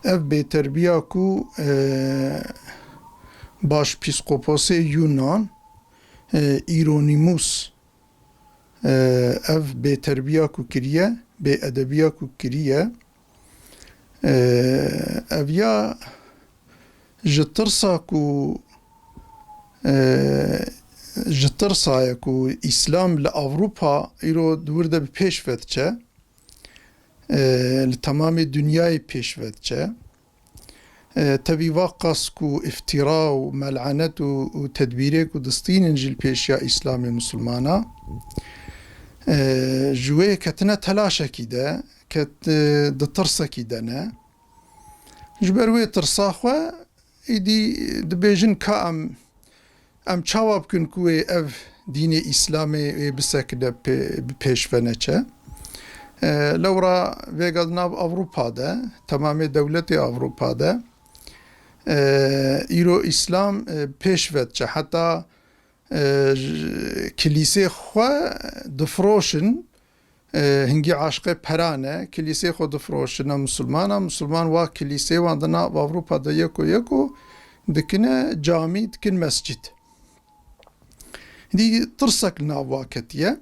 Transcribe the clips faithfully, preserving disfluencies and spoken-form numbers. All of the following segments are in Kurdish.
Ev bêterbiya ku, e, başpîskoposê Yunan, e, Hieronymus, e, ev bêterbiya ku kiriye, bêedebiya ku kiriye, e, ev ya ji tirsa ku, e, ji tirsa ye ku Îslam li Ewropa îro di wir de bi pêş ve diçe, e, li temamê dinyayê pêş ve diçe. E, tevî va qas ku îftîra û mel'enet û, û tedbîrê ku distînin jî li pêşiya Îslamê Misilmana, e, ji wê ketine telaşekî de, ket, e, di tirsekî de ne. Ji ber wê tirsa xwe, îdî dibêjin ka em, em çawa bikin ku wê ev dînê Îslamê wê bisekine pê-, bi pêş ve neçe. E, lewra vêga di nav Ewropa de, temamê dewletê Ewropa de, e, îro Îslam, e, pêş ve diçe. Heta, e, j-, kilîsê xwe difiroşin, e, hingî aşiqê pera ne, kilîsê xwe difiroşine misilmana, misilman wa kilîsê wan di nav Ewropa de yeko yeko dikine camî, dikin mescid. Dî tirsek li nav wa ketiye.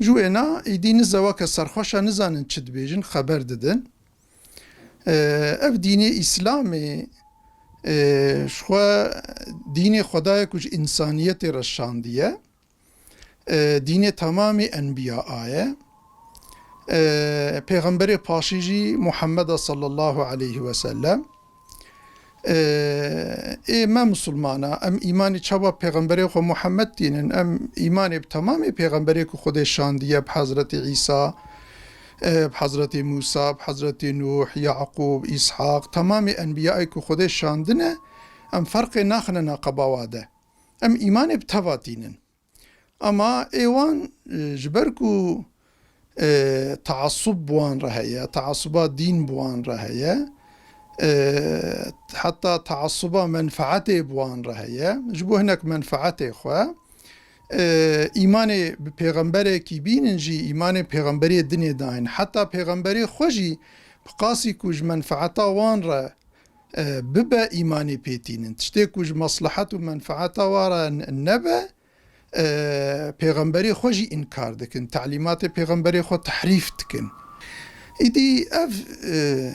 Ji wêna êdî nize weke serxweşa nizanin çi dibêjin, xeber didin. E, ev dînê Îslamê, e, ji xwe dînê Xwedayê ku ji însaniyetê re şandiye. E, dînê temamê enbiya ye. E, Pêxemberê paşî jî Muhammeda sallallahu aleyhi ve sellem. E, ê me misilmana, em îmanê çawa pêxemberê xwe Muhammed tînin, em îmanê bi temamê pêxemberê ku Xwedê şandiye, bi Hezretî Îsa, e, bi Hezretî Mûsa, bi Hezretî Nûh, Yaqûb, Îshaq, temamê enbiyayê ku Xwedê şandine, em ferqê naxine neqeba wa de. Em îmanê bi teva tînin. Ama ê wan, e, ji ber ku, e, teasub bi wan re heye, teasuba dîn bi wan re heye, e, heta teasuba menfaetê bi wan re heye, ji bo hinek menfaetê xwe, e, îmanê bi pêxemberekî bînin jî, îmanê pêxemberê dinê dayên. Heta pêxemberê xwe jî bi qasî ku ji menfaeta wan re, e, bibe, îmanê pê tînin. Tiştê ku ji meslehet û menfaeta wan re n-, nebe, e, pêxemberê xwe jî înkar dikin, telîmatê pêxemberê xwe tehrîf dikin. Îdî ev, e,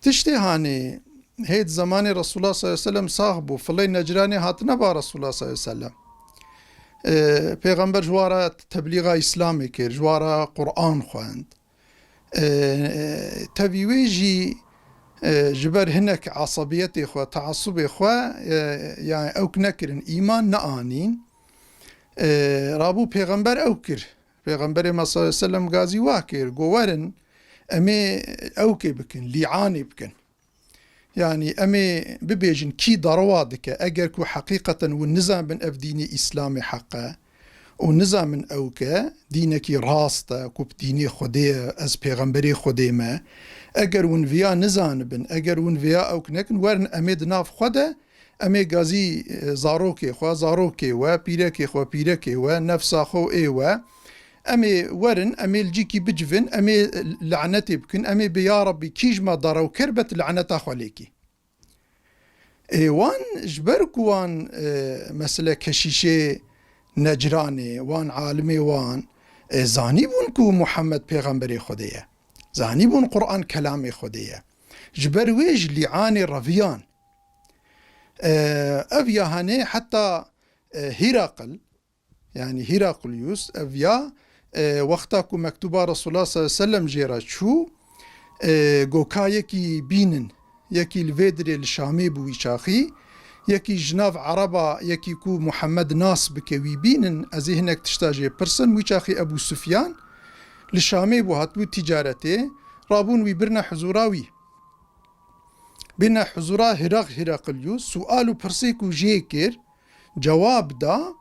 tiştê hanê hê di zemanê Resulullah sallallahu aleyhi ve sellem sax bû, filê Necranê hatine ba Resulullah sallallahu aleyhi ve sellem. E, pêxember ji wan re teblîxa Îslamê kir, ji wan re Quran xwend. E, tevî wê jî, e, ji ber hinek esebiyetê xwe, teasubê xwe, e, yani ewk nekirin, îman neanîn. E, rabû pêxember ewk kir. Pêxemberê me sallallahu aleyhi ve sellem gazî wa kir, got, werin, em ê ewkê bikin, lîanê bikin. Yani em ê bibêjin kî derewa dike, eger ku heqîqeten hûn nizanibin ev dînê Îslamê heq e û nizanibin ewk e, dînekî rast e, ku bi dînê Xwedê ye, ez pêxemberê Xwedê me. Eger hûn viya nizanibin, eger hûn viya ewk nekin, werin em ê di nav xwe de, em ê gazî, e, zarokê xwe, zarokê we, pîrekê xwe, pîrekê we, nefsa xwe û ê we, em ê werin, em ê li cîkî bicivin, em ê lanetê bikin, em ê bê ya Rabbî kî ji me darewker be tu laneta xwe lê kî. Ê wan ji ber ku wan, e, mesele keşîşê Necranê, wan alimê wan, e, zanîbûn ku Muhammed pêxemberê Xwedê ye. Zanîbûn Quran kelamê Xwedê ye. Ji ber wê ji lîanê reviyan. E, ev ya henê heta, e, Hîraqil, yani Hîraqlyus, ev ya, e, wexta ku mektuba Resulullah sallallahu aleyhi ve sellem jê re çû, e, got ka yekî bînin, yekî li vê dirê li Şamê bû wî çaxî, yekî ji nav Ereba, yekî ku Muhammed nas bike wî bînin, ez ê hinek tişta jê pirsim, wî çaxî Ebû Sufyan li Şamê bû, hatbû ticaretê, rabûn wî birine huzura wî. Bîne huzura Hîraq-, Hîraqlyus, sual û pirsê ku jê kir, cewab da,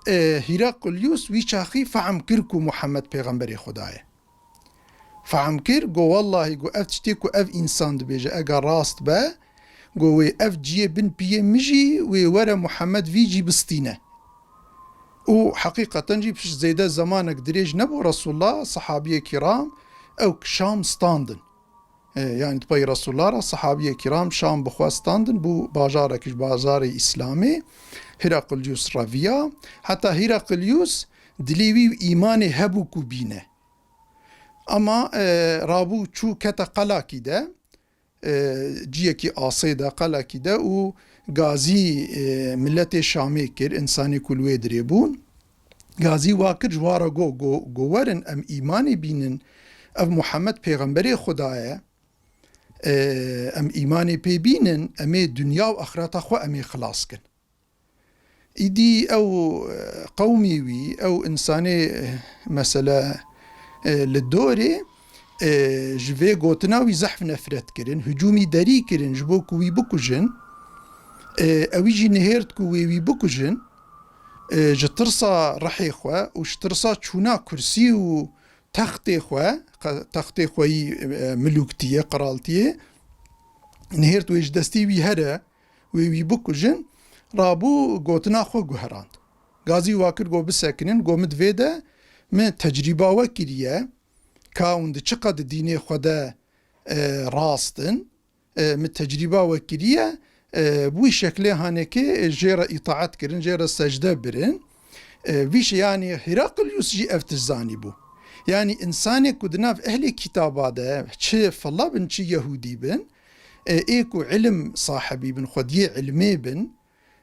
e, Hîraqlyus wî çaxî fehm kir ku Muhammed pêxemberê Xweda ye. Fehm kir, got, wellahî, got, ev tiştê ku ev însan dibêje, ega rast be, got, wê ev ciyê bin piyê min jî wê were Muhammed vî cî bistîne. Û heqîqeten jî pişt zêde zemanek dirêj nebû Resulullah, sehabiyê kiram, ew Şam standin. E, yani di pey Resulullah re sahabiyê kiram Şam bi xwe standin, bû bajarek ji bajarê Îslamê, Hirakliyus reviya. Heta Hirakliyus dilê wî îmanê hebû ku bîne. Ama, e, rabû çû kete qelakî de, e, ciyekî asê de, qelakî de û gazî, e, miletê Şamê kir, însanê ku li wê dirê bûn. Gazî wa kir, ji wa re got, got, got, werin em îmanê bînin, ev Muhammed pêxemberê Xuda ye. E, em îmanê pê bînin, em ê dinya û axireta xwe em ê xilas kin. Îdî ew, e, qewmê wî, ew însanê, e, mesele, e, li dorê, e, ji vê gotina wî zehf nefret kirin, hicûmî derî kirin ji bo ku wî bikujin. E, ewî jî nihêrt ku wê wî bikujin, e, ji tirsa rihê xwe û ji tirsa çûna kursî û textê xwe, qe-, textê xwe yî, e, milûktiyê, qiraltiyê, nihêrt wê ji destî wî here, wê wî bikujin, rabû gotina xwe guherand. Gazî wa kir, got, bisekinin, got, min di vê de min tecrîba we kiriye, ka hûn di çi qed di dînê xwe de, e, rast in, e, min tecrîba we kiriye, e, bi wî şeklê hanekê jê re îtaet kirin, jê re secde birin. E, vî şey, yanî Hîrakliyus jî ev tişt zanîbû. Yanî însanê ku di nav ehlê kitaba de, çi filla bin, çi yehûdî bin, e, ê ku ilim sahibî bin, xwediyê ilmê bin,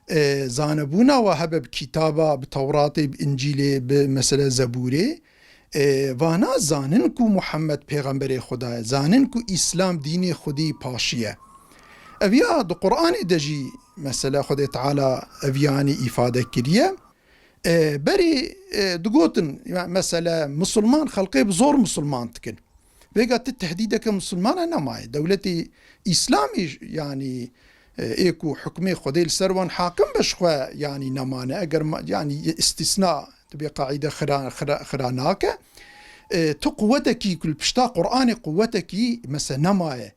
e, zanebûna wa hebe bi kitaba, bi Tewratê, bi Încîlê, bi mesele Zebûrê, e, vana zanin ku Muhammed pêxemberê Xuda ye, zanin ku Îslam dînê Xwedî paşî ye. Ev ya di Qur'anê de jî mesele Xwedê Teala ev yanî îfade kiriye. E, berî, e, digotin, ya, mesele, misilman, xelkê bi zor misilman dikin. Vêga ti tehdîdeke misilmana nemaye. Dewletê Îslamî j-, yanî, e, ê ku hukmê Xwedê li ser wan hakim be, ji xwe, yanî, nemane. Eger ma-, yanî, îstîsna dibe, qaîde xira, xira, xira nake. E, tu quwetekî ku li pişta Qur'anê quwetekî, mesele, nemaye.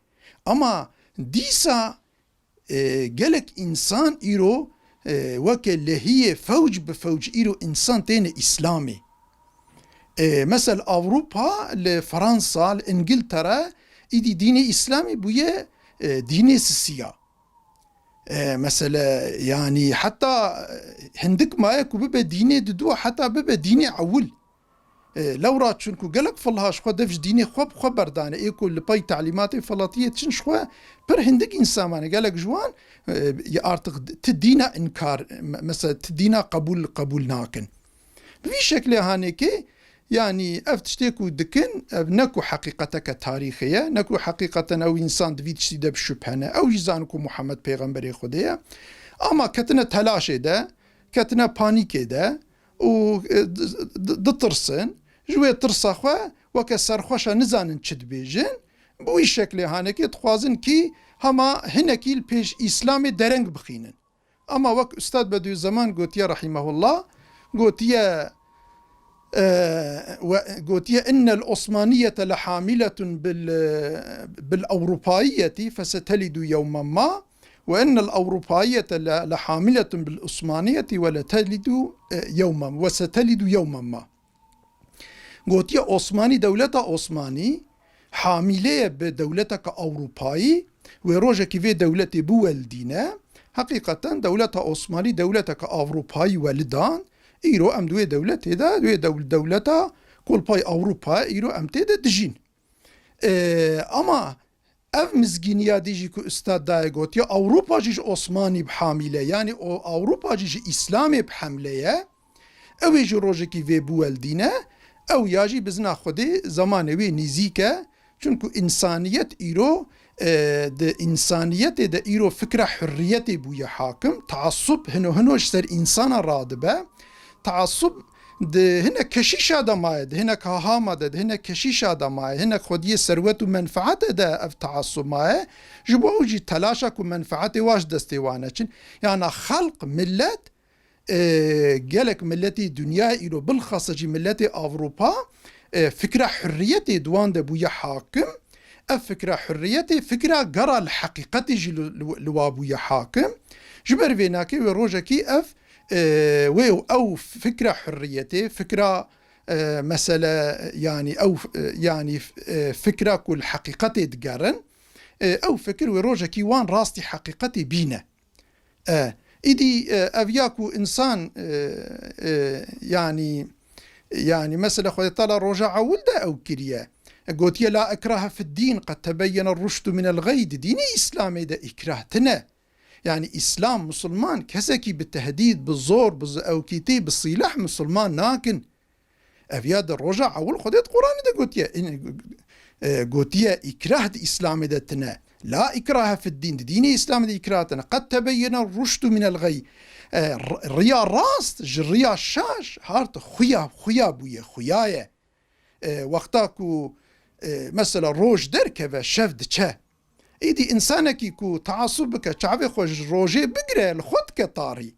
Ama dîsa e, gelek însan îro, e, weke lehiyê fewc bi fewc îro însan têne Îslamê. E, mesel Ewropa, li Fransa, li Îngiltere, îdî dînê Îslamê bûye, e, dînê sisiya. E, mesele, yanî heta, e, hindik maye ku bibe dînê didu, heta bibe dînê ewil. E, lewra çunku gelek filiha ji xwe dev ji dînê xwe bi xwe berdane. Ê ku li pey telîmatê felatiyê diçin ji xwe pir hindik însan mane. Gelek ji wan, e, ya artık ti dîna inkar, me-, mesela ti dîna qebûl, qebûl nakin. Bi vî şeklê hanekê, yanî ev tiştê ku dikin, ev ne ku heqîqeteke tarîxê ye, ne ku heqîqeten ew însan di vî tiştî de bi şubhe ne. Ew jî zanin ku Muhammed pêxemberê Xwedê ye. Ama ketine telaşê de, ketine panîkê de, û, e, di-, di-, ditirsin, ji wê tirsa xwe weke serxweşa nizanin çi dibêjin, bi wî şeklê hanekê dixwazin kî hema hinekî li pêş Îslamê dereng bixînin. Ama wek Ustad Bediüzzeman gotiye rahimehullah, gotiye, e, we, gotiye, "Innel Osmaniyete le hamiletun bil, bil Ewropayiyeti fesetelidu yewmen ma." "Ve innel Ewropayiyete le, le hamiletun bil Osmaniyeti ve le telidu, e, yewmen, ve setelidu yewmen ma." Gotiye, Osmanî, dewleta Osmanî hamîle ye bi dewleteke Ewropayî, wê rojekî vê dewletê biweldîne. Heqîqeten dewleta Osmanî dewleteke Ewropayî welidan. Îro em di wê dewletê de, wê dew-, dewleta kolpay Ewropa, îro em tê de dijîn. E, ama ev mizgîniya dî jî ku Ustad daye gotiye, Ewropa jî ji Osmanî bi hamîle, yanî o Ewropa jî ji Îslamê bi hemle ye. Ew ê jî rojekî vê biweldîne. Ew ya jî bizna Xwedê zemanê wê nîzîk e. Çunku însaniyet îro, e, di însaniyetê de îro fikra hurriyetê bûye hakim. Teasub hino hino ji ser însana radibe. Teasub di hinek keşîşa de maye, di hinek hahama de, di hinek keşîşa de maye, hinek xwediyê serwet û menfaete de ev teasub maye. Ji bo ew jî telaşa ku menfaetê wa ji destê wan neçin. Yana xelq, milet, e, gelek miletî dinyayê îro, bilxasa jî miletê Ewropa, e, fikra hurriyetê di wan de bûye hakim. Ev fikra hurriyetê, fikra gera li heqîqetê jî li, li, li wa bûye hakim. Ji ber vê nakê wê rojekî ev, e, wê û ew fikra hurriyetê, fikra, e, mesele, yanî ew, e, yanî, e, fikra ku li heqîqetê digerin, e, ew fikir wê rojekî wan rastî heqîqetê bîne. E, îdî, e, ev ya ku însan, e, e, yanî, yanî mesela Xwedê Teala roja ewil de ew kiriye. E, gotiye, "La ikrahe fid dîn, qed tebeyyene ruşdu minel ğey." Di dînê Îslamê de îkrah tine. Yanî Îslam, Musulman, kesekî bi tehdîd, bi zor, bi z-, ewkîtî, bi sîleh Musulman nakin. Ev ya di roja ewil Xwedê di Quranê de gotiye. În-, e, gotiye, îkrah di Îslamê de tine. "La ikrahe fid dîn", di dînê Îslamê de îkrah tine. "Qed tebeyyene ruşdu minel ğey." E, r-, riya rast ji riya şaş hart xuya, xuya bûye, xuya ye. E, wexta ku, e, mesela roj derkeve, şev diçe. Îdî însanekî ku teasub bike, çavê xwe ji rojê bigire, li xwe dike tarî.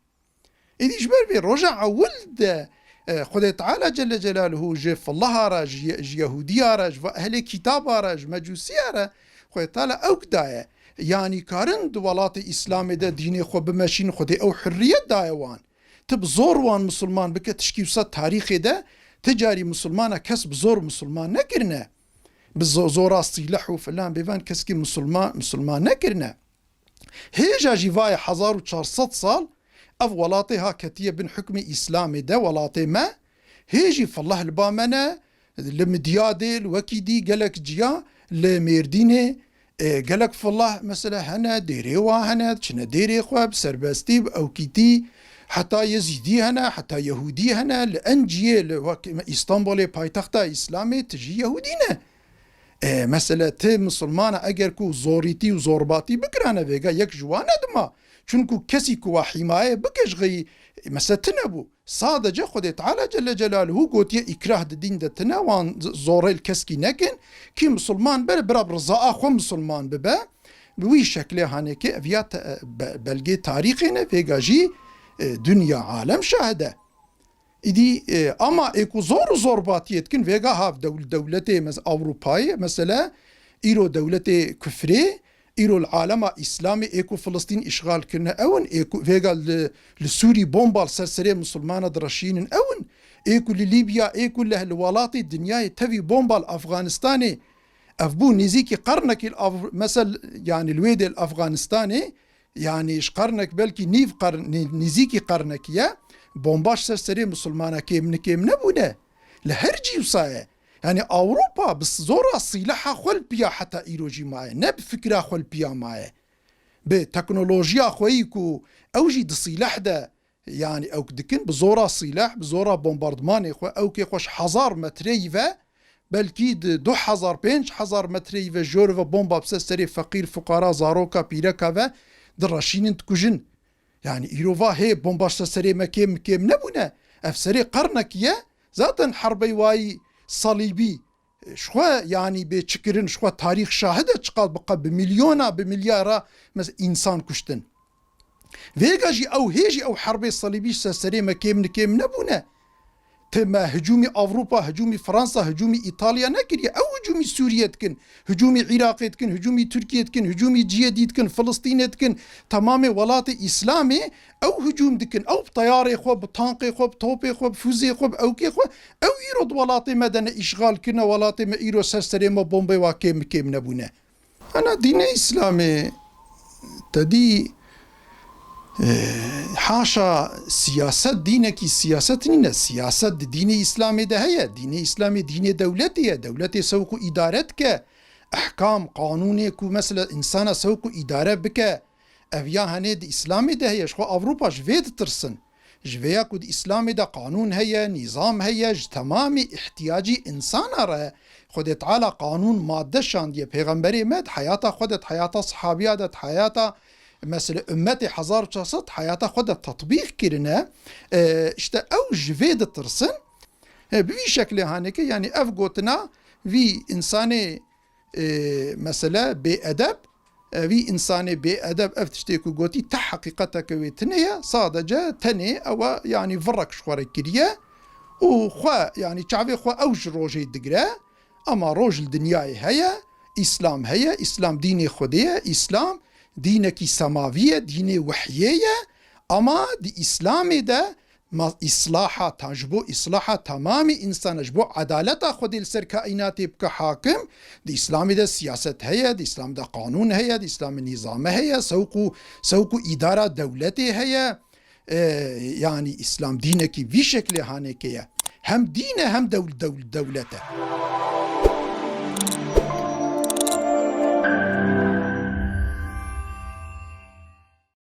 Îdî ji ber vê roja ewil de, e, Xwedê Teala Celle Celaluhu ji fillaha re, ji ye-, ji Yehûdiya re, ji va ehlê kitaba re, ji Mecûsiya re, Xwedê Teala ewk daye. Yanî karin di welatê Îslamê de dînê xwe bimeşîn, Xwedê ew hurriyet daye wan. Ti bi zor wan misilman bike, tişkî wisa tarîxê de ti carî misilmana kes bi zor misilman nekirine. Bi zo-, zora sîleh û filan bêvan keskî misilman, misilman nekirine. Hêja jî vaye hezar û çar sed sal ev welatê ha ketiye bin hukmê Îslamê de, welatê me. Hê jî filah li ba me ne, li Midyadê, li wekî dî gelek ciya, li Mêrdînê, e, gelek filah mesela hene, dêrê wa hene, çine dêrê xwe bi serbestî, bi ewkîtî, heta Yezîdî hene, heta Yehûdî hene, li en ciyê, li wek Îstanbulê paytexta Îslamê, ti jî Yehûdî ne. E, mesele ti misilmana eger ku zorîtî û zorbatî bikirane vêga yek ji wan nedima. Çunku kesî ku wa hîmaye bike ji xeyî, mesele ti nebû. Sadece Xwedê Teala Celle Celaluhu gotiye îkrah di dîn de tine, wan z-, zorê li keskî nekin. Kî misilman be, bira bi rizaa xwe misilman bibe. Bi wî şeklê hanekê ev ya te-, be-, belgê tarîxê ne, vêga jî, e, dinya alem şahid e. Îdî, e, ama ê ku zor û zorbatiyê dikin, vêga hav dewl-, dewletê mes-, Ewropayê, mesele îro dewletê kufrê, îro li alema Îslamê ê ku Filistîn îşxal kirine ew in, ê ku vêga li, li Sûrî bomba li ser serê misilmana direşînin ew in, ê ku li Lîbya, ê ku li, li welatê dinyayê tevî bomba li Afganistanê, ev bû nêzîkî qernekî li Af-, mesel, yanî li wê dê li Afganistanê, Yanî ji qernek belkî nîv qern-, nî-, nîzîkî qernekî ye, bomba ji ser serê misilmana kêm nikêm nebûne. Li her cî wisa ye. Yanî Ewropa bi zora sîleha xwe li piya heta îro jî maye. Ne bi fikra xwe li piya maye. Bi teknolojiya xwe yî ku ew jî di sîleh de Yanî ewk dikin, bi zora sîleh, bi zora bombardmanê xwe, ewkê xwe ji hezar metreyî ve, belkî di du hezar, pênc hezar metreyî ve jor ve bomba bi ser serê feqîr, fuqara, zaroka, pîreka ve direşînin, dikujin. Yanî îro va hê bomba ji ser serê me kêm, kêm nebûne. Ev serê qernekî ye. Zaten herbey wayî salîbî Ji xwe, yanî bê çikirin, ji xwe tarîx şahid e, çiqas bi qe-, bi milyona, bi milyara mes-, însan kuştin. Vêga jî ew hê jî ew herbê salîbî ji ser serê me kêm nikêm nebûne. Ti me hicûmî Ewropa, hicûmî Fransa, hicûmî Îtalya nekiriye. Ew hicûmî Sûriye dikin, hicûmî Iraqê dikin, hicûmî Tirkiye dikin, hicûmî cihê dî dikin, Filistînê dikin, temamê welatê Îslamê ew hicûm dikin. Ew bi teyarê xwe, bi tankê xwe, bi topê xwe, bi fûzê xwe, bi ewkê xwe, Ew îro di welatê me de ne îşxal kirine, welatê me îro ser serê me bombê wa kêm bi kêm nebûne. Ana dînê Îslamê te dî, e, haşa siyaset dînekî siyaset nîne. Siyaset di dînê Îslamê de heye. Dînê Îslamê dînê dewletê ye. Dewletê sewku îdare dike. Ehkam, qanûnê ku mesela însana sewku îdare bike, ev ya henê di Îslamê de heye. Ji xwe Ewropa ji vê ditirsin. Ji vê ya ku di Îslamê de qanûn heye, nîzam heye, ji temamî îhtiyacî însana re Xwedê Teala qanûn, madde şandiye. Pêxemberê me di heyata xwe de, di heyata sihabiya de, di heyata, mesele, ummetê hezar û çar sed di heyata xwe de tetbîq kirine. E, işte ew ji vê ditirsin. E, bi vî şeklê haneke, yanî ev gotina vî însanê, e, mesele bêedeb, e, vî însanê bêedeb ev tiştê ku gotî te heqîqeteke wê tune ye, sadece tenê ew e, yanî virek ji xwe re kiriye û xwe, yanî çavê xwe ew ji rojê digire, ama roj li dinyayê heye, Îslam heye, Îslam dînê Xwedê ye, Îslam dînekî semavî ye, dînê wehyê ye, ama di Îslamê de ma îslaha, ta ji bo îslaha temamî însana, ji bo edaleta Xwedê li ser kaînatê bike hakim, di Îslamê de siyaset heye, di Îslam de qanûn heye, di Îslamê nîzame heye, sewq û, sewq û îdara dewletê heye. E, yanî Îslam dînekî vî şeklê hanekê ye. Hem dîn e, hem dewl-, dewl-, dewlet e.